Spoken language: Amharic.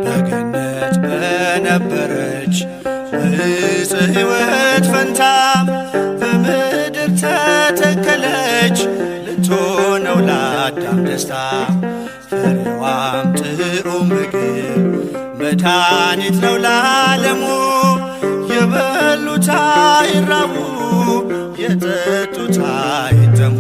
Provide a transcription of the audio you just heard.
በገነት በነበረች በዕፀ ሕይወት ፈንታ በምድር ተተከለች ልትሆነው ለአዳም ደስታ። ፍሬዋም ጥዑም ምግብ መድኃኒት ነው ለዓለሙ። የበሉት አይራቡ፣ የጠጡት አይጠሙ።